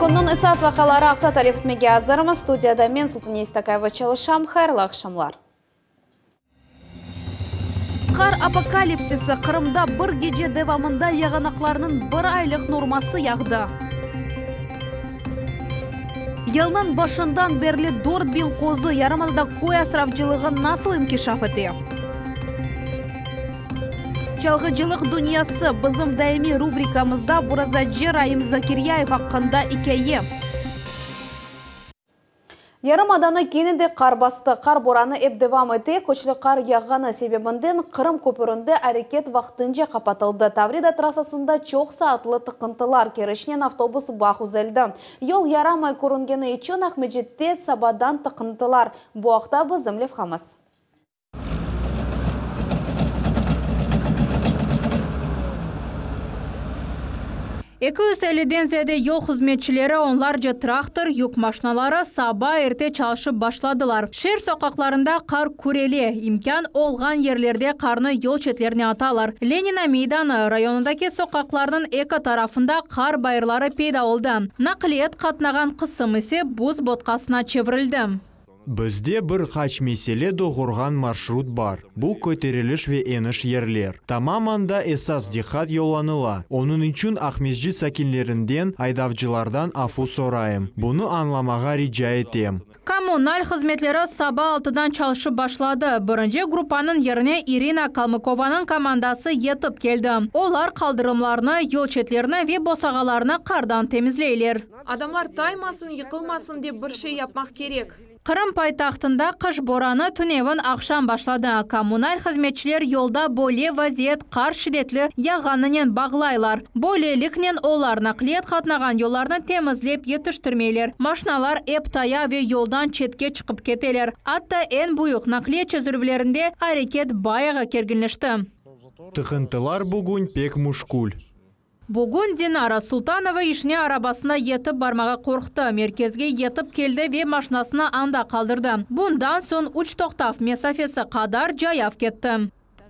Künniñ esas vaqiaları aqta tarif etmege azırmız. Studiyada men, Sultaniye İstakayeva, çalışam. Hayırlı aqşamlar. Qar apokalipsisi, Qırımda bir gece devamında yağanaqlarnıñ bir aylıq norması yağdı. Yılnıñ başından berli 4000 qozu, yarımadada köy asravcılığı nasıl inkişaf ete? Çalğıcılıq dünyası, bizim daimiy rubrikamızda borazacı Raim Zakiryayev aqqında ikâye. Yarımadanı kene de qar bastı. Qar boranı ep devam ete, küçlü qar yağğanı sebebinden Qırım köpürinde areket vaqtınca qapatıldı. Tavrida trassasında çoq saatlı tıqıntılar, Keriçnen avtobus bağ üzeldi. Yol yaramay körüngeni içün Aqmescitte sabadan tıqıntılar. Bu aqta bizim levhamız. 250-den ziyade yol hızmetçileri, onlarca traktor, yük maşinaları saba erte çalışıp başladılar. Şeer soqaqlarında qar kürele, imkân olğan yerlerde qarnı yol çetlerine atalar. Lenina meydanı rayonındaki soqaqlarnıñ eki tarafında qar bayırları peyda oldı. Naqliyat qatnağan qısım ise buz botqasına çevirildi. Bizde bir qaç mesele doğurğan marşrut bar, bu köteriliş ve eniş yerler. Tamam anda esas diqqat yollanıla, onıñ içün Aqmescit sakinlerinden, aydavcılardan afu sorayım, bunı añlamağa rica etem. Kommunal hızmetleri saba altıdan çalışıp başladı. Birinci gruppanıñ yerine İrina Kalmıkovanıñ komandası yetip keldi. Olar qaldırımlarnı, yol çetlerini ve bosağalarnı qardan temizleyler. Adamlar taymasın, yıqılmasın dep bir şey yapmaq kerek. Qırım paytahtında qış boranı tünevin aqşam başladı. Kommunal hızmetçiler yolda böyle vaziyet qar şiddetli yağğanınen bağlaylar. Böyleliknen olar naqliyat qatnağan yollarnı temizlep yetiştirmeyler. Maşinalar ep taya ve yoldan çetke çıqıp keteler. Atta eñ büyük naqliyat çezilüvlerinde areket bayağı kerginleşti. Tıqıntılar bugün pek muşkül. Bugün Dinara Sultanova işine arabasında yetip barmağa qorqtı. Merkezge yetip keldi ve maşinasını anda qaldırdı. Bundan soñ üç toqtav mesafesi qadar cayav ketti.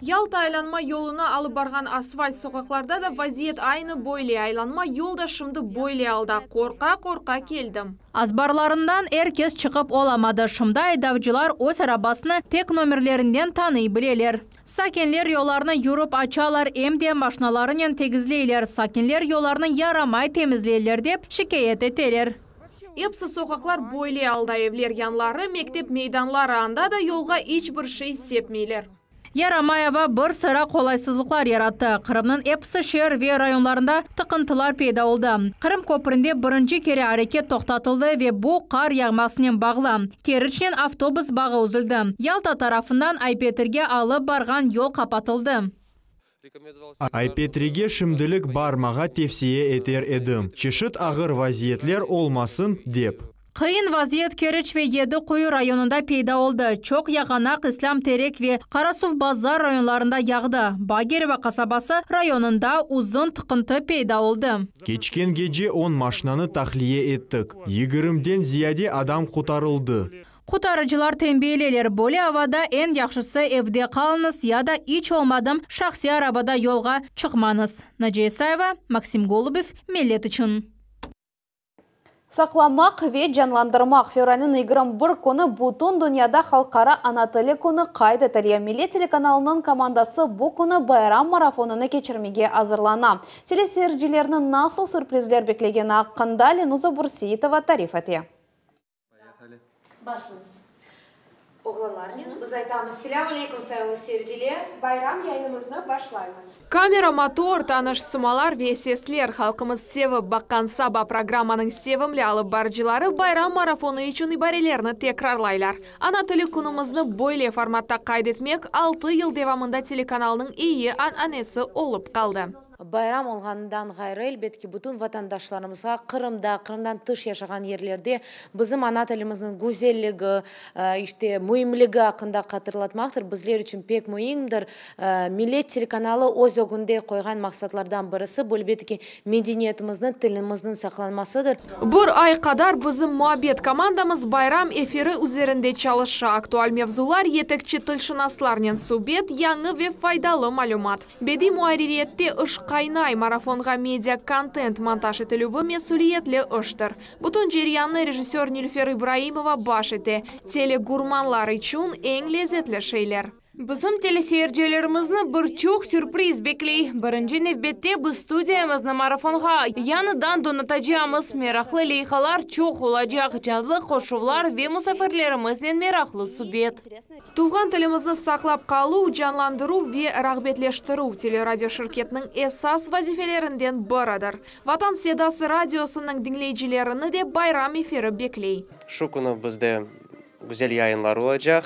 Yalta aylanma yoluna alıp barğan asfalt soqaqlarda da vaziyet aynı böyle. Aylanma yol da şimdi böyle alda. Qorqa-qorqa keldim. Azbarlarından er kes çıqıp olamadı. Şimdi aydavcılar öz arabasını tek nomerlerinden tanıy bileler. Sakinler yollarnı yürip açalar, em de maşinalarınen tegizleyler. Sakinler yollarnı yaramay temizleyler dep şikâyet eteler. Episi soqaqlar böyle alda, evler yanları, mektep meydanları, anda da yolğa iç bir şey sepmeyler. Yaramay ava bir sıra qolaysızlıqlar yarattı. Qırımnıñ episi şeer ve rayonlarında tıqıntılar peyda oldı. Qırım köpründe birinci kere areket toqtatıldı ve bu qar yağmasınen bağlı. Keriçnen avtobus bağı üzüldi. Yalta tarafından Aypetrge alıp barğan yol qapatıldı. Aypetrige şimdilik barmağa tevsiye eter edim, çeşit ağır vaziyetler olmasın, dep. Qıyın vaziyet Keriç ve Yedi Quyu rayonında peyda oldı. Çoq yağanaq İslâm Terek ve Qarasuvbazar rayonlarında yağdı. Bagereva qasabası rayonında uzun tıqıntı peyda oldı. Keçken gece on maşinanı tahliye ettik, yigirmiden ziyade adam qutarıldı. Qutarıcılar tenbiyeleyler, böyle avada eñ yahşısı evde qalıñız ya da iç olmadım şahsiy arabada yolğa çıqmañız. Naciye İsayeva, Maksim Golubev, Millet içün. Saqlamaq ve canlandırmaq. Fevralniñ 21 künü bütün dünyada Halqara ana tili künü qayd etile. Millet telekanalınıñ komandası bu künü bayram marafonını keçirmege azırlana. Teleseyircilerni nasıl sürprizler beklegeni aqqında Lenuza Burseitova tarif ete. Başlañız. Oğlanlarnen biz aytamız, Selâm aleyküm, sayğılı seyirciler! Bayram yayınımıznı başlaymız. Kamera, motor, tanış sımalar ve sesler, halqımız sevip baqqan Saba programmanıñ sevimli alıp barıcıları bayram marafonı içün ibarelerni tekrarlaylar. Ana tili künümizni böyle formatta qayd etmek altı yıl devamında telekanalnıñ eyi an'anesi olıp qaldı. Bayram olğanından ğayrı, elbet ki, bütün vatandaşlarımızğa Qırımda, Qırımdan tış yaşağan yerlerde bizim ana tilimizniñ güzelligi, işte, müimligi. Müimligi aqqında hatırlatmaqtır, bizler içün pek müimdir. Millet telekanalı öz ögünde qoyğan maqsatlardan birisi, bu, elbette ki, medeniyetimizniñ, tilimizniñ saqlanmasıdır. Bir ay qadar bizim muabbet komandamız bayram efiri üzerinde çalışa. Aktual mevzular, yetekçi tilşınaslarnen subet, yañı ve faydalı malümat. Bediy muarririyette iş qaynay, marafonğa media kontent montaj etilüvi mesüliyetli iştir. Bütün ceryannı rejissör Nilüfer İbraimova baş ete. Tele-gurmanlar içün eñ lezetli şeyler. Bizim teleseyircilerimizni bir çoq sürpriz bekley. Birinci nevbette biz studiyamıznı marafonğa yañıdan donatacamız. Meraqlı leyhalar çoq olacaq, canlı qoşuvlar ve musafirlerimiznen meraqlı subet. Tuvğan tilimizni saqlap qaluv, canlandıruv ve rağbetleştirüv teleradioşirketiniñ esas vazifelerinden biridir. Vatan sedası radiosınıñ diñleyicilerini de bayram efiri bekley. Şu künü bizde güzel yayınlar olacaq.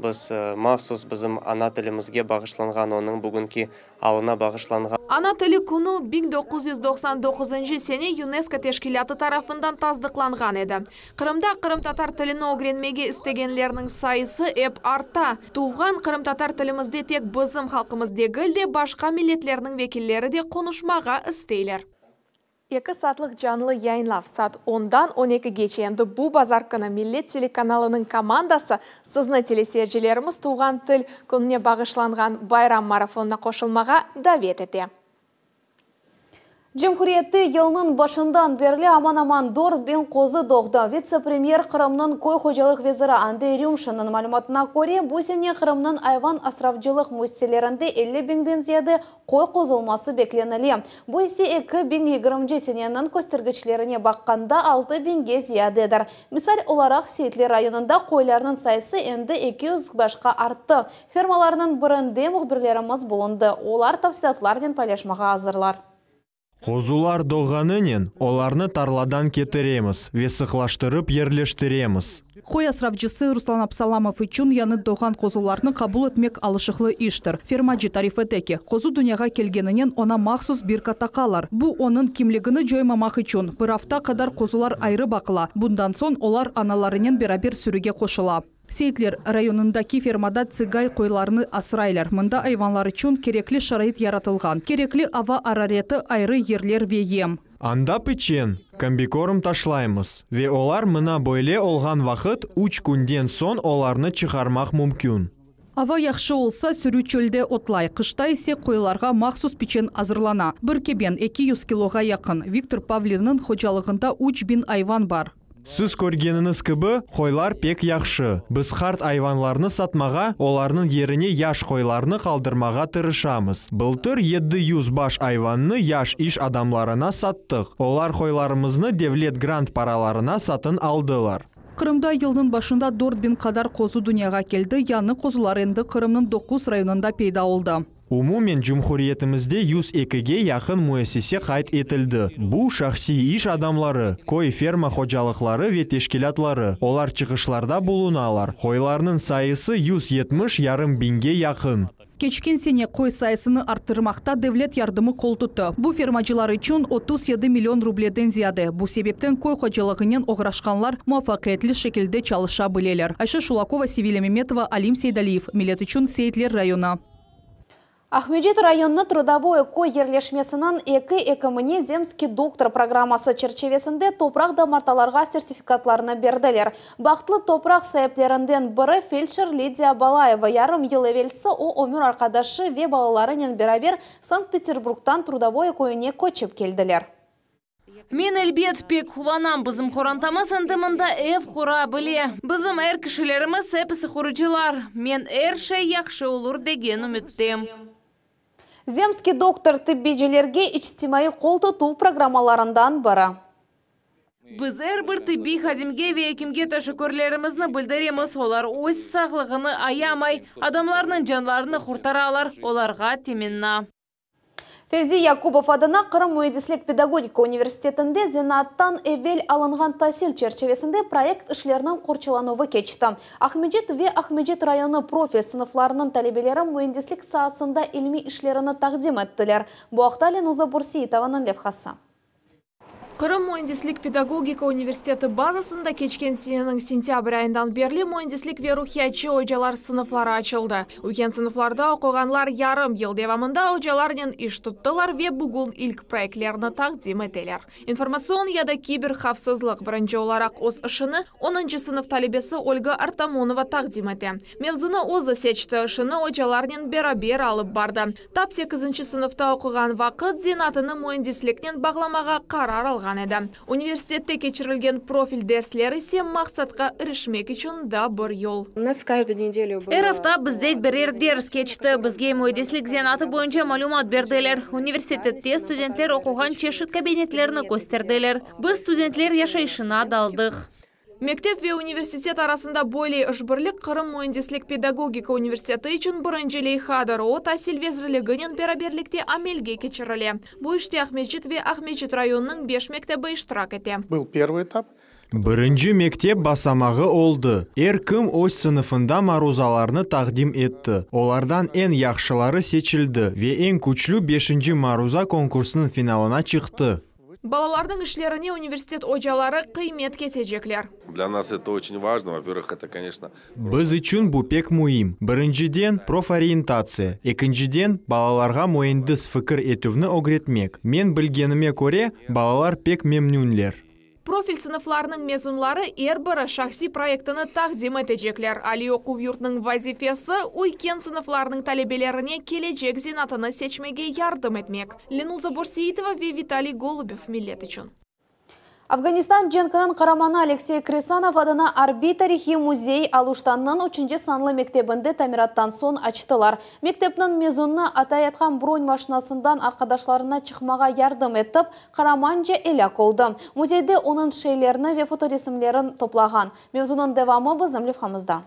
Biz mahsus bizim ana tilimizge bağışlanğan, onıñ bugünki alına bağışlanğan. Ana tili künü 1999 sene YÜNESKO teşkilâtı tarafından tasdıqlanğan edi. Qırımda qırımtatar tilini ögrenmege istegenlerniñ sayısı ep arta. Tuvğan qırımtatar tilimizde tek bizim halqımız degil de, başqa milletlerniñ vekilleri de qonuşmağa isteyler. Eki saatlıq canlı yayınlav saat ondan on ekigece endi bu bazar künü Millet telekanalınıñ komandası sizni, teleseyircilerimiz, Tuvğan til kününe bağışlanğan bayram marafonına qoşulmağa davet ete. Cumhuriyette yılnıñ başından berli aman-aman 4000 qozu doğdı. Vitse-premyer, Qırımnıñ köy hocalıq veziri Andrey Rümşinniñ malümatına köre, bu sene Qırımnıñ ayvan asravcılıq müessiselerinde 50 biñden ziyade qoy qozulması beklenile. Bu ise 2020 seneniñ köstergiçlerine baqqanda altı biñge ziyadedir. Misal olaraq, Seyitler rayonında qoylarnıñ sayısı endi 200 başqa arttı. Fermalarnıñ birinde mühbirlerimiz bulundı. Olar tafsilâtlarnen paylaşmağa azırlar. Qozular doğğanınen olarnı tarladan ketiremiz ve sıqlaştırıp yerleştiremiz. Qoy asravcısı Ruslan Absalamov içün yañı doğğan qozularnı qabul etmek alışıqlı iştir. Fermacı tarif ete ki, qozu dünyağa kelgeninen oña mahsus birka taqalar. Bu, onıñ kimligini coymamaq içün. Bir afta qadar qozular ayrı baqıla, bundan soñ olar analarınen beraber sürüge qoşula. Seyitler rayonındaki fermada tsigay qoylarını asraylar. Mında ayvanlar içün kerekli şarait yaratılğan, kerekli ava arareti, ayrı yerler ve yem. Anda piçen, kombikorm taşlaymız ve olar mına böyle olğan vaqıt üç künden soñ olarnı çıqarmaq mümkün. Ava yahşı olsa, sürü çölde otlay, qışta ise qoylarğa mahsus piçen azırlana. Bir keben, 200 kiloğa yaqın. Viktor Pavlivniñ hocalığında 3000 ayvan bar. Siz körgeniñiz kibi, qoylar pek yahşı. Biz qart ayvanlarnı satmağa, olarnıñ yerine yaş qoylarnı qaldırmağa tırışamız. Bıltır 700 baş ayvannı yaş iş adamlarına sattıq. Olar qoylarımıznı devlet grant paralarına satın aldılar. Qırımda yılnıñ başında 4000 qadar qozu dünyağa keldi, yañı qozular endi Qırımnıñ doquz rayonında peyda oldı. Umumen cumhuriyetimizde 102-ge yaqın müessise qayd etildi. Bu, şahsiy iş adamları, köy ferma hocalıqları ve teşkilâtları, olar çıqışlarda bulunalar. Qoylarnıñ sayısı 170 yarım biñge yaqın. Keçken sene qoy sayısını arttırmaqta devlet yardımı qol tuttı. Bu fermacılar içün 37 million rubleden ziyade. Bu sebepten köy hocalığınen oğraşqanlar muvafaqiyetli şekilde çalışa bileler. Ayşe Şulakova, Sevilya Memetova, Alim Seydaliyev, Millet içün Seyitler rayonı. Aqmescit rayonınıñ Trudovoye köy yerleşmesiniñ eki ekimine Zemskiy doktor programması çerçivesinde topraq damartalarğa sertifikatlarnı berdiler. Bahtlı topraq saiplerinden biri feldşer Lidiya Balayeva. Yarım yıl evelsi o, ömür arqadaşı ve balalarınen beraber Sankt-Peterburgdan Trudovoye köyüne köçip keldiler. Men, elbet, pek quvanam, bizim qorantamız endi mında ev qura bile. Bizim er kişilerimiz episi qurucılar. Men er şey yahşı olur degen ümüttem. Zemskiy doktor tibbiycilerge içtimaiy qol tutuv programmalarından biri. Biz er bir tibbiy hadimge ve ekimge teşekkürlerimizni bildiremiz, olar öz sağlığını ayamay, adamlarnıñ canlarını qurtaralar, olarğa temenna. Fevzi Yakubov adına Qırım müendislik-pedagogika universitetinde zenaattan evel alınğan tasil çerçivesinde proyekt işleriniñ qorçalanuvı keçti. Aqmescit ve Aqmescit rayonı profil sınıflarınıñ talebeleri müendislik saasında ilmiy işlerini taqdim ettiler. Bu aqta Lenuza Bürseitovanıñ levhası. Qırım müendislik-pedagogika universiteti bazasında keçken seneniñ sentâbr ayından berli müendislik ve ruhiyatçı ocalar sınıfları açıldı. Üyken sınıflarda oquğanlar yarım yıl devamında ocalarnen iş tuttılar ve bugün ilk proyektlerini taqdim eteler. İnformatsion ya da kiber havfsızlıq birinci olaraq öz işini onıncı sınıf talebesi Olga Artamonova taqdim ete. Mevzunı özü seçti, işini ocalarnen beraber alıp bardı. Tap sekizinci sınıfta oquğan vaqıt zenaatını müendisliknen bağlamağa qarar alğan edi. Universitette keçirilgen profil dersler ise maqsatqa irişmek içün daa bir yol. Er afta bizde birer ders keçti. Bizge müendislik zenaatı boyunca malümat berdiler. Universitette studentler oquğan çeşit kabinetlerni kösterdiler. Biz studentler yaşayışına daldıq. Mektep ve universitet arasında böyle işbirlik Qırım müendislik-pedagogika universiteti içün birinci leyhadır. O, Tasil vezirliginen beraberlikte amelge keçirile. Bu işte Aqmescit ve Aqmescit rayonınıñ beş mektebi iştirak ete. Был первый этап. Birinci mektep basamağı oldı. Er kim öz sınıfında maruzalarnı taqdim etti. Olardan eñ yahşıları seçildi ve eñ küçlü beşinci maruza konkursnıñ finalına çıqtı. Balalarnıñ işlerine universitet ocaları qıymet kesecekler. Для нас это очень важно. Во-первых, это, конечно, Biz içün bu pek müim. Birinciden, proforientatsiya. Ekinciden, balalarğa müendis fikir etüvni ögretmek. Men bilgenime köre, balalar pek memnünler. Profil sınıflarınıñ mezunları er biri şahsiy proyektini taqdim etecekler. Aliy oquv yurtınıñ vazifesi, üyken sınıflarnıñ talebelerine kelecek zenaatını seçmege yardım etmek. Lenuza Borseitova ve Vitaliy Golubev Millet içün. Afganistan cenkiniñ qaramanı Aleksey Kresanov adına arbiy-tarihiy müzey Aluştanıñ üçünci sanlı mektebinde tamirattan soñ açtılar. Mektepniñ mezunı atayatqan bron maşinasından arqadaşlarına çıqmağa yardım etip, qaramanca elâk oldı. Müzeyde onıñ şeylerini ve fotoresimlerini toplağan. Mevzunıñ devamı bizim levhamızda.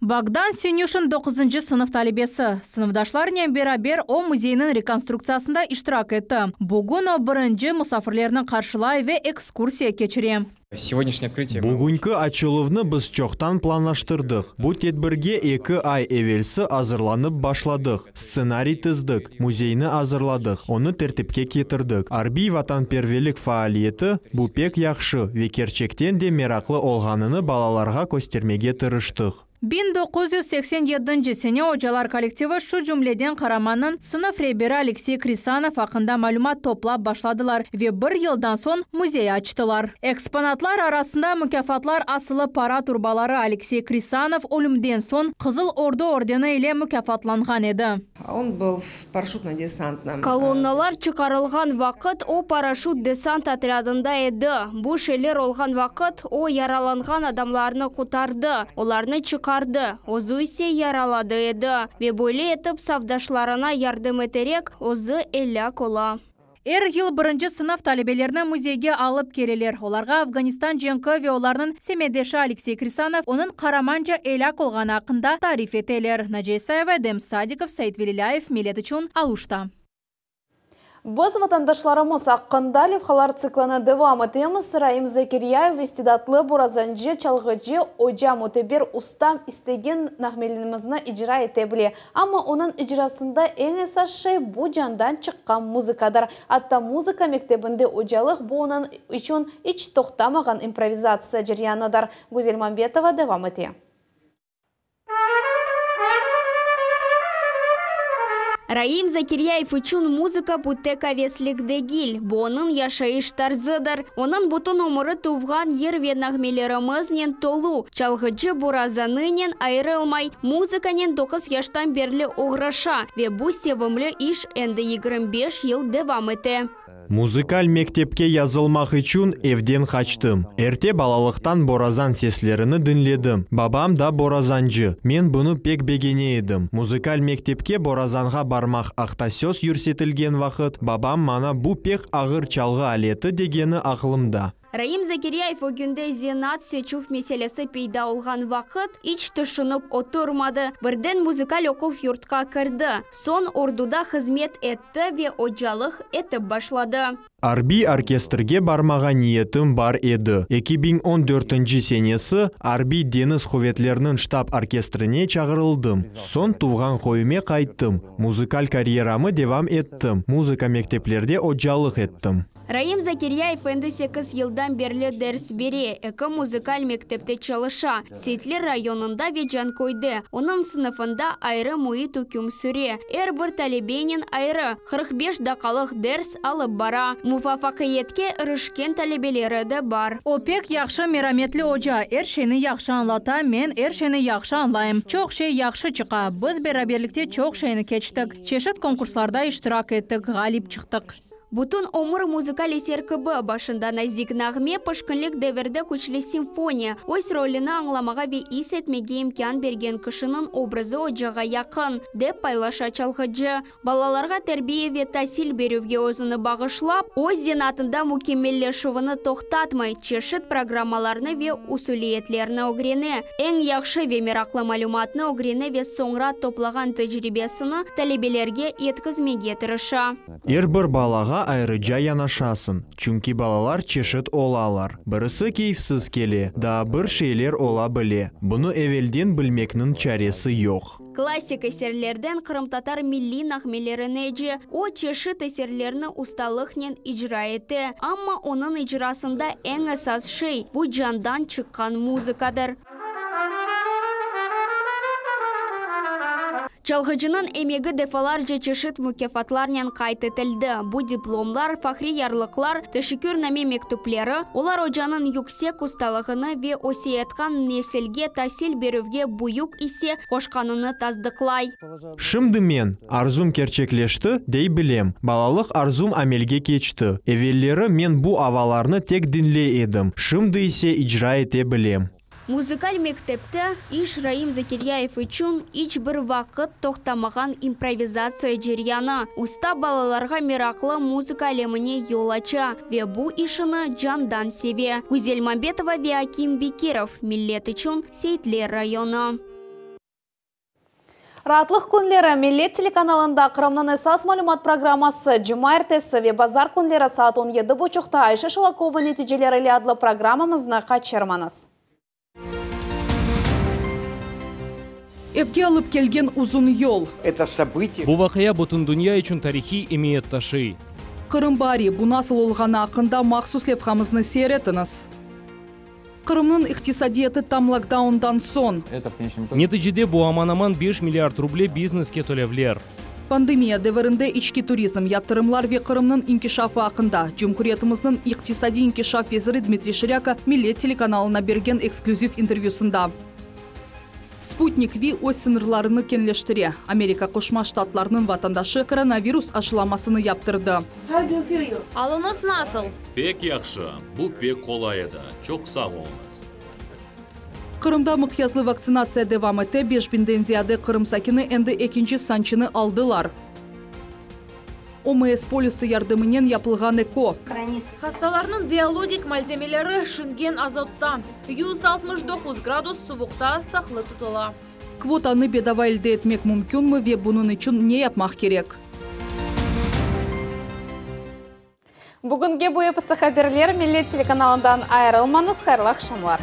Bogdan Sinüşin doquzıncı sınıf talebesi. Sınıfdaşlarınen beraber o müzeyniñ rekonstruktsiyasında iştirak etti. Bugün o birinci musafirlerni qarşılay ve ekskursiya keçire. Сегодняшнее открытие Bugünki açıluvnı biz çoqtan planlaştırdıq. Bu tedbirge eki ay evelsi azırlanıp başladıq. Stsenariy tizdik, müzeyni azırladıq, onı tertipke ketirdik. Arbiy-vatanperverlik faaliyeti, bu pek yahşı ve kerçekten de meraqlı olğanını balalarğa köstermege tırıştıq. 1987 sene ocalar kollektivi, şu cümleden qaramannıñ sınıf reberi Aleksey Kresanov aqqında malümat toplap başladılar ve bir yıldan soñ müzey açtılar. Eksponatlar arasında mukâfatlar asılı parad urbaları Aleksey Kresanov ölümden soñ Qızıl Ordu ordeni ile mukâfatlanğan edi. Он был в парашютно-десантном. Kolonnalar çıqarılğan vaqıt o paraşüt-desant otrâdında edi. Bu şeyler olğan vaqıt o yaralanğan adamlarnı qurtardı, olarnı çıqardı, özü ise yaralı edi. Ve böyle etip safdaşlarına yardım eterek özü elâk ola. Er yıl birinci sınıf talebelerini müzeyge alıp keleler. Olarğa Afganistan cenki ve olarnıñ semetdeşi Aleksey Kresanov onıñ qaramanca elâk olğanı aqqında tarif eteler. Naciye Isayeva, Edem Sadikov, Said Velilâyev, Millet içün, Aluşta. Biz vatandaşlarımız aqqında levhalar tsiklini devam etemiz. Raim Zekiryayev istidatlı borazancı, çalğıcı, oca, müteber, usta istegen nağmelerimizni icra ete bile. Amma onıñ icrasında eñ esas şey bu candan çıqqan muzıkadır. Atta muzıka mektebinde ocalıq bu onıñ içün iç toqtamağan improvizatsiya ceryanıdır. Güzel Mambetova devam ete. Raim Zekiryayev içün muzıka bu tek aveslik degil, bu onıñ yaşayış tarzıdır. Onıñ bütün ömüri tuvğan yır ve nağmelerimiznen tolu, çalğıcı borazanınen ayırılmay. Muzıkanen 9 yaştan berli oğraşa ve bu sevimli iş endi 25 yıl devam ete. Muzıkal mektepke yazılmaq içün evden qaçtım. Erte balalıqtan borazan seslerini diñledim. Babam da borazancı. Men bunı pek begene edim. Muzıkal mektepke borazanğa barmaq aqta söz yürsetilgen vaqıt, babam maña bu pek ağır çalğı aleti degeni aqlımda. Raim Zekiryayev ögünde zenaat seçüv meselesi peyda olğan vaqıt iç tüşünip oturmadı. Birden muzıkal oquv yurtqa kirdi. Soñ orduda hızmet etti ve ocalıq etip başladı. Arbiy orkestrge barmağa niyetim bar edi. 2014 senesi Arbiy deñiz quvetleriniñ ştab orkestrine çağırıldım. Soñ tuvğan köyüme qayttım. Muzıkal karyeramı devam ettim. Muzıka mekteplerde ocalıq ettim. Raim Zekeryayev endi sekiz yıldan berli ders bere, eki muzıkal mektepte çalışa, Seytler rayonında ve Canköyde. Onıñ sınıfında ayrı müit üküm süre, er bir talebenen ayrı, 45 daqqalıq ders alıp bara. Muvafaqiyetke irişken talebeleri de bar. O pek yahşı, merametli oca, er şeyni yahşı añlata, men er şeyni yahşı añlayım. Çoq şey yahşı çıqa. Biz beraberlikte çoq şeyni keçtik, çeşit konkurslarda iştirak ettik, ğalip çıqtıq. Bütün ömür muzıkal eser kibi, başında nazik nağme, pişkinlik devirde küçlü simfoniya, öz rolüni añlamağa ve is etmege imkân bergen kişiniñ obrazı ocağa yaqın, dep paylaşa çalğıcı. Balalarğa terbiye ve tasil berüvge özüni bağışlap, öz zenaatında mükemmelleşüvini toqtatmay, çeşit programmalarnı ve usuliyetlerni ögrene, eñ yahşı ve meraqlı malümatnı ögrene ve soñra toplağan tecribesini talebelerge yetkizmege tırışa. Er bir balağa ayrıca yanaşasıñ, çünki balalar çeşit olalar. Birisi keyfsiz kele, daa bir şeyler ola bile. Bunı evelden bilmekniñ çaresi yoq. Klassik eserlerden qırımtatar milliy nağmelerinece o, çeşit eserlerni ustalıqnen icra ete. Amma onıñ icrasında eñ esas şey, bu candan çıqqan muzıkadır. Çalğıcınıñ emegi defalarca çeşit mukâfatlarnen qayd etildi. Bu diplomlar, fahriy yarlıqlar, teşekkürname mektüpleri, olar ocanıñ yüksek ustalığını ve öseyatqan nesilge tasil berüvge büyük isse qoşqanını tasdıqlay. Şimdi men, arzum kerçekleşti, dey bilem. Balalıq arzum amelge keçti. Evelleri men bu avalarnı tek diñley edim, şimdi ise icra ete bilem. Muzıkal mektepte iş Raim Zekeryayev içün iç bir vaqıt toqtamağan improvizatsiya ceryanı. Usta balalarğa meraqlı muzıka alemine yol aça ve bu işini candan seve. Güzel Mambetova ve Akim Bekirov, Millet içün, Seyitler rayonı. Raatlıq künleri Millet telekanalında Qırımnıñ esas malümat programması cumaertesi ve bazar künleri saat on yedi buçuqta Ayşe Şulakova neticeleri ile adlı programmamıznı qaçırmañız. Evge alıp kelgen uzun yol. Это событие. Bu vaqia bütün dünya içün tarihiy emiyet taşıy. Qırım baari, bu nasıl olğanı aqqında mahsus levhamıznı seyir etiñiz. Qırımnıñ iqtisadiyatı tam lokdaundan soñ. Neticede bu aman-aman beş milliard ruble bizneske tölevler. Pandemiya devirinde içki turizm, yatırımlar ve Qırımnıñ inkişafı aqqında Cumhuriyetimizniñ iqtisadiy inkişaf veziri Dmitriy Şirâko Millet telekanalına bergen eksklüziv intervyüsında. Sputnik V öz sıñırlarını keñleştire, Amerika Qoşma Ştatlarınıñ vatandaşı koronavirus aşılamasını yaptırdı. Alıñız nasıl? Pek yahşı, bu pek qolay edi, çoq sağ oluñız. Qırımda mıqyaslı vaktsinatsiya devam ete, beş biñden ziyade Qırım sakini endi ekinci sançını aldılar. OMS polisi yardımınen yapılğan eko. Hastalarnıñ biologik malzemeleri şingen azotta, 169 gradus suvuqta saqlı tutula. Kvotanı bedava elde etmek mümkünmi ve bunıñ içün ne yapmaq kerek? Bugünge bu episi haberler, Millet telekanalından ayırılmañız, hayırlı aqşamlar!